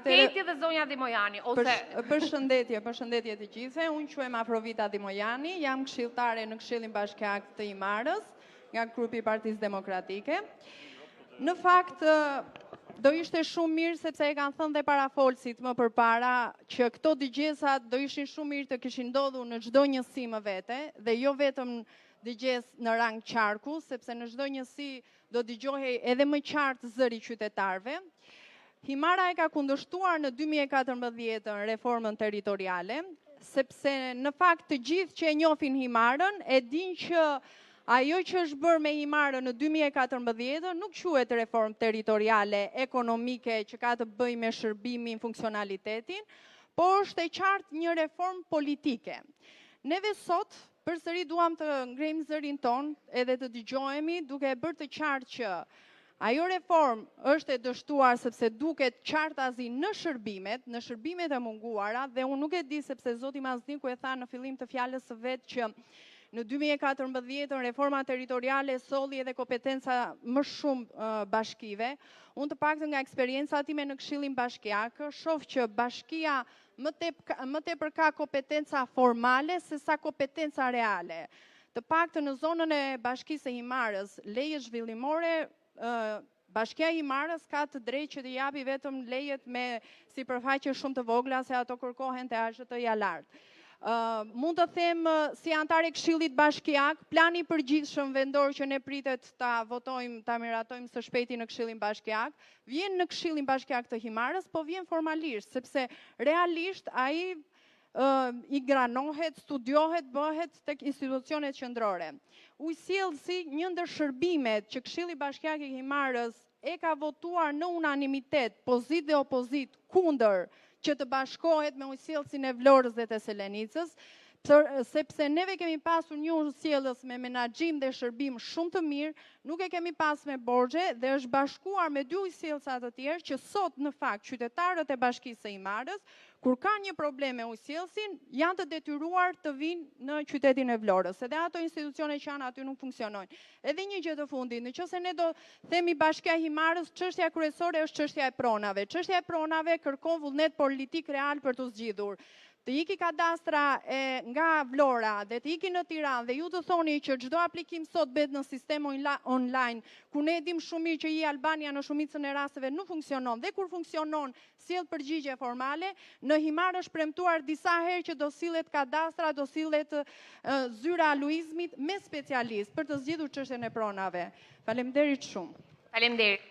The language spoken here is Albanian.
Kejti dhe zonja Dhimojani, ose... Përshëndetje, përshëndetje të gjithëve. Unë quhem Afrovita Dhimojani, jam këshilltare në Këshillin Bashkiak të Himarës, nga grupi i Partisë Demokratike. Në fakt, do ishte shumë mirë sepse e kanë thënë dhe parafolësit më përpara që këto dëgjesat do ishin shumë mirë të kishin ndodhur në çdo njësi më vete dhe jo vetëm dëgjesë në rang qarku, sepse në çdo njësi do dëgjohej edhe më qartë zëri i qytetarëve. Himara e ka kundërshtuar në 2014 reformën territoriale, sepse në fakt të gjithë që e njohin Himarën e dinë që ajo që është bërë me Himarën në 2014 nuk quhet reformë territoriale ekonomike që ka të bëjë me shërbimin, funksionalitetin, po është e qartë një reformë politike. Neve sot përsëri duam të ngrejmë zërin tonë edhe të dëgjohemi duke e bërë të qartë që ajo reformë është e dështuar sepse duket qartazi në shërbimet, në shërbimet e munguara dhe unë nuk e di sepse zoti Mazniku e tha në fillim të fjalës së vet që në 2014 reforma territoriale solli edhe kompetenca më shumë bashkive. Unë të paktën nga eksperienca time në Këshillin Bashkiak, shoh që bashkia më tep, më tepër ka kompetenca formale se sa kompetenca reale. Të paktën në zonën e Bashkisë së Himarës, leje zhvillimore, Bashkia e Himarës ka të drejtë që të japi vetëm lejet me sipërfaqe shumë të vogla se ato kërkohen te AZHT-ja lart. Mund të them si antar e Këshillit Bashkiak, plani i përgjithshëm vendor që ne pritet ta votojmë, ta miratojmë së shpejti në Këshillin Bashkiak, vjen në Këshillin Bashkiak të Himarës, po vjen formalisht, sepse realisht ai i granohet, studiohet, bëhet tek institucionet qendrore. Ujësjellësi, një ndër shërbimet që Këshilli Bashkiak i Himarës e ka votuar në unanimitet, pozitë dhe opozitë, kundër që të bashkohet me ujësjellësin e Vlorës dhe të Selenicës, sepse neve kemi pasur një ujësjellës me menaxhim dhe shërbim shumë të mirë, nuk e kemi pas me borxhe dhe është bashkuar me dy ujësjellësa të tjerë që sot në fakt qytetarët e Bashkisë së Himarës, kur kanë një problem me ujësjellësin, janë të detyruar të vinë në qytetin e Vlorës, edhe ato institucione që janë aty nuk funksionojnë. Edhe një gjë të fundit, në qoftë se ne do themi Bashkia e Himarës, çështja kryesore është çështja e pronave. Çështja e pronave kërkon vullnet politik real për t'u zgjidhur. Të iki kadastra nga Vlora dhe të iki në Tiranë dhe ju të thoni që çdo aplikim sot bëhet në sistem online, ku ne dim shumë mirë që e-Albania në shumicën e rasteve nuk funksionon dhe kur funksionon sjell përgjigje formale, në Himarë është premtuar disa herë që do sillet kadastra, do sillet zyra e luizmit me specialist për të zgjidhur çështjen e pronave. Faleminderit shumë. Faleminderit.